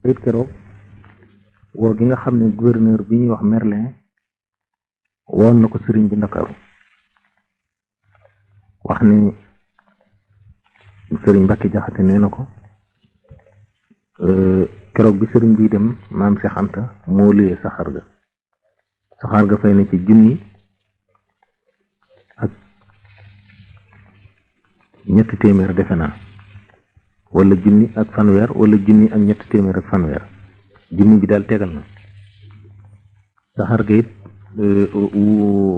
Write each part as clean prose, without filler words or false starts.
it keroog woo gi nga xam ne gouverneur bi ñuy wax Merlin woon na ko sëriñ bi Ndakaaru wax ni sëriñ Mbacke Jaxate nee na ko keroog bi sëriñ bi dem maam Cheikh Anta moo luyee saxaar ga fay na ci junni ak ñetti téeméer defe naa wala junni ak fanweer wala junni ak ñetti téeméer ak fanweer junni bi daal tegal na saxaar ga it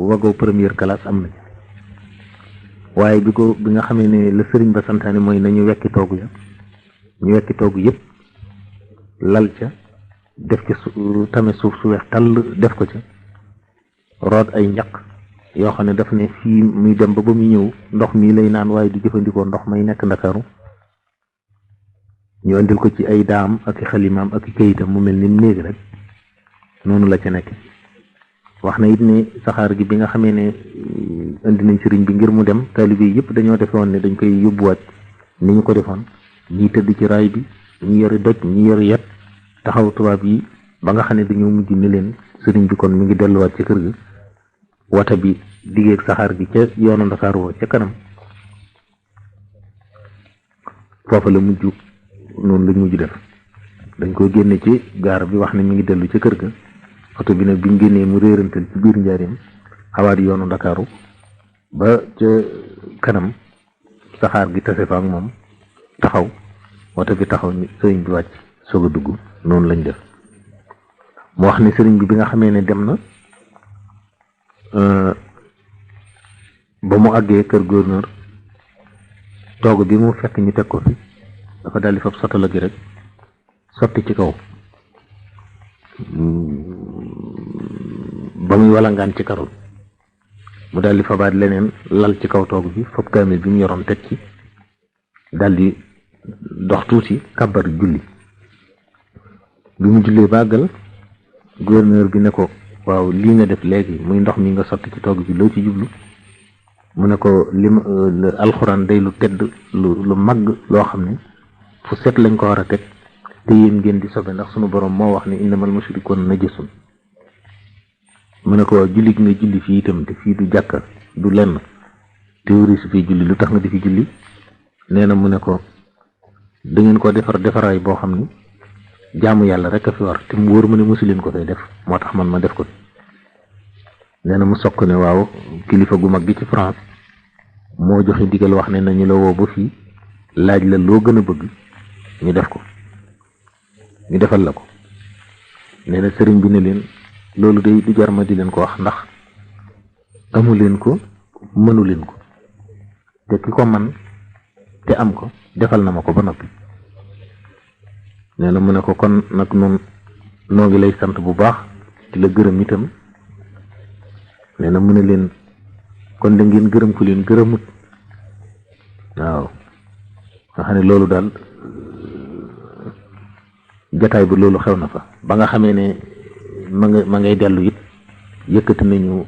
wagoo première classe am na ci waaye bi nga xamee ne la sëriñ ba santaane mooy nañu wekki toogu ya ñu wekki toogu yëpp lal ca def ci tame suuf su weex tàll def ko ca root ay njaq yoo xam ne daf ne fii muy dem ba muy ñëw ndox mii lay naan waaye du jëfandikoo ndox may nekk Ndakaaru ñu andil ko ci ay daam ak i xalimaam ak i kayitam mu mel ni mu néeg rek noonu la ca nekk wax na it ne saxaar gi bi nga xamee ne indi nañ sëriñ bi ngir mu dem taalibe yi yëpp dañoo defe woon ne dañ koy yóbbuwaat ni ñu ko defoon ñii tëdd ci raay bi ñi yori doj ñi yori yet taxaw tubaab yi ba nga xam ne dañoo mujj ni leen sëriñ bi kon mi ngi delluwaat ci kër gi wata bi diggeeg saxaar gi ca yoonu Ndakaaru woo ca kanam foofa la mujj noonu lañ mujj def dañ ko génne ci gaar bi wax ne mi ngi dellu ca kër ga oto bi nag biñ génnee mu réerantal ci biir njaareem xawaat yoonu Ndakaaru ba ca kanam saxaar gi tase fa ak moom taxaw oto bi taxaw ni sëriñ bi wàcc soog a dugg noonu lañ def mu wax ni sëriñ bi nga xamee ne dem na ba mu àggee kër gouverneur toog bi mu fekk ñu teg ko fi dafa daldi fab sotala gi rek sotti ci kaw ba muy walangaan ci karul mu daldi fabaat leneen lal ci kaw toog bi fab kaamil bi mu yoroon teg ci daldi dox tuuti kàbbar julli bi mu jullee bàggal gouverneur bi ne ko waaw lii nga def léegi muy ndox mi nga sotti ci toog bi loo ci jublu mu ne ko alxuraan day lu tedd lu màgg loo xam ne fu set lañ ko war a teg te yéen ngeen di sobe ndax sunu borom moo wax ne innamal mushrikuuna najasun mu ne ko waaw julli gi nga julli fii itam te fii du jàkka du lenn théorie su fii julli lu tax nga di fi julli nee na mu ne ko da ngeen ko defaraay boo xam ni jaamu yàlla rek a fi war te mu wóor ma ne mosu leen ko fay def moo tax man ma def ko nee na mu sokk ne waaw kilifa gu mag gi ci France moo joxe digal wax ne nañu la woo ba fii laaj la loo gën a bëgg ñu def ko ñu defal la ko nee na sëriñ bi ne leen loolu day du jar ma di leen ko wax ndax amu leen ko mënu leen ko te ki ko man te am ko defal na ma ko ba noppi nee na mu ne ko kon nag noonu noo ngi lay sant bu baax di la gërëm itam nee na mu ne leen kon da ngeen gërëm ku leen gërëmut waaw nga xam ne loolu daal jataay bi loolu xew na fa ba nga xamee ne ma ngay dellu it yëkkati nañu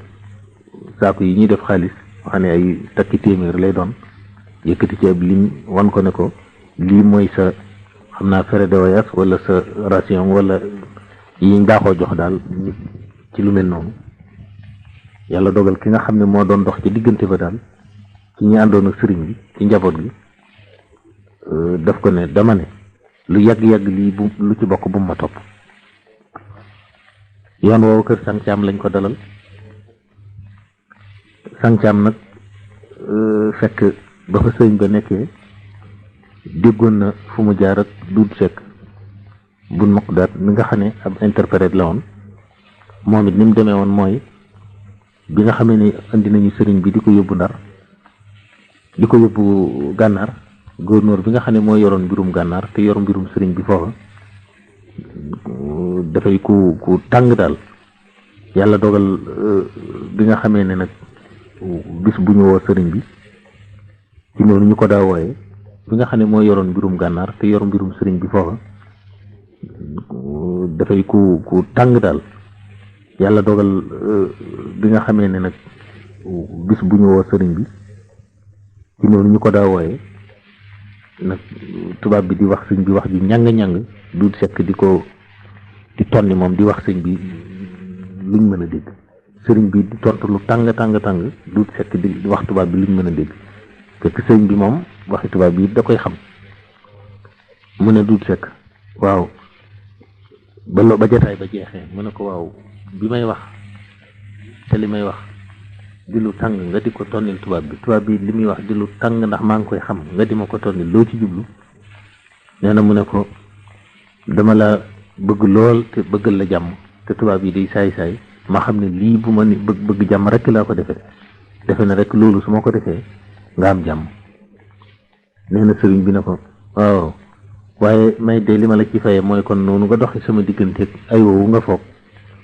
saaku yi ñuy def xaalis xam ne ay takki téeméer lay doon yëkkati ci ab lim wan ko ne ko lii mooy sa xam naa frais de voyage wala sa ration wala yi daaxoo jox daal ci lu mel noonu yàlla dogal ki nga xam ne moo doon dox ci diggante ba daal ci ñi àndoon ak sëriñ bi ci njaboot gi daf ko ne dama ne lu yàgg-yàgg lii bu lu ci bokk bu ma topp yoon woowu kër Sàncaam lañ ko dalal Sàncaam nag fekk ba fa sëriñ ba nekkee déggoon na fu mu jaar ak duut sekk bun Muqdaat mi nga xam ne ab interprète la woon moom it ni mu demee woon mooy bi nga xamee ne andi nañu sëriñ bi di ko yóbbu Ndar di ko yóbbu Gànnaar gouverneur bi nga xam ne mooy yoroon mbirum Gànnaar te yor mbirum sëriñ bi foofa dafay ku tàng daal yàlla dogal bi nga xamee ne nag bis bu ñu woo sëriñ bi ci noonu ñu ko daa wooye bi nga xam ne mooy yoroon mbirum Gànnaar te yor mbirum sëriñ bi foofa dafay ku tàng daal yàlla dogal bi nga xamee ne nag bis bu ñu woo sëriñ bi ci noonu ñu ko daa wooye nag tubaab bi di wax sëriñ bi wax ji ñàng-ñàng Duut Sekk di tonni moom di wax sëñ bi luñ mën a dégg, sëriñ bi di tontu lu tàng Duut Sekk di wax tubaab bi luñ mën a dégg, fekk sëñ bi moom waxi tubaab bi da koy xam. mu ne Duut Sekk waaw ba jataay ba jeexee mu ne ko waaw bi may wax te li may wax di lu tàng nga di ko tonnil tubaab bi li muy wax di lu tàng ndax maa ngi koy xam nga di ma ko tonnil loo ci jublu. nee na mu ne ko dama la bëgg lool te bëggal la jàmm te tubaab yi day saay ma xam ne lii bu ma ni bëgg jàmm rek laa ko defe na rek loolu su ma ko defee nga am jàmm. nee na sëriñ bi ne ko waaw waaye may de li ma la ci fayee mooy kon noonu nga doxi sama digganteeg ay woowu nga foog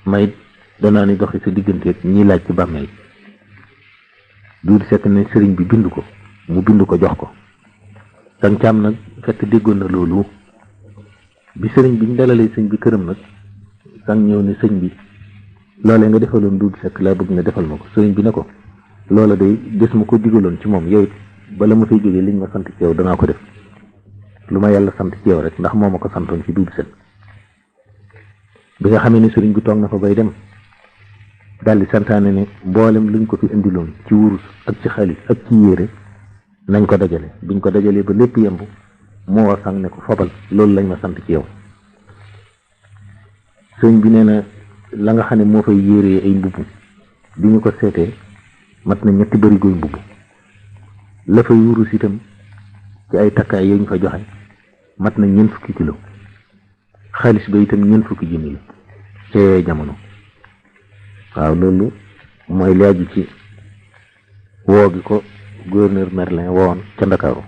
may danaa ni doxi sa digganteeg ñiy laaj ci bàmmeel. Duut Sekk ne sëriñ bi bind ko mu bind ko jox ko. Sang Caam nag fekk déggoon na loolu bi sëriñ bi ñu dalalee sëñ bi këram nag sang ñëw ne sëñ bi loolee nga defaloon Duut Sekk laa bëgg nga defal ma ko. sëriñ bi ne ko loola day des ma ko digaloon ci moom yow it bala ma fay jógee liñ ma sant ci yow danaa ko def lu ma yàlla sant ci yow rek ndax moo ma ko santoon ci Duut Sekk. bi nga xamee ne sëriñ bi toog na fa bay dem daldi santaane ne mboolem luñ ko fi indiloon ci wurus ak ci xaalis ak ci yére nañ ko dajale. biñ ko dajalee ba lépp yemb moo war sang ne ko fobal loolu lañ ma sant ci yow. sëñ bi nee na la nga xam ne moo fay yéree ay mbubb bi ñu ko seetee mat na 3 barigoy mbubb. la fay wurus itam ci ay takkaay yañ fa joxe mat na 40 kilo. xaalis ba itam 40 junni la ci jamono. waaw loolu mooy laaju ci woo gi ko gouverneur Merlin woon ca Ndakaaru.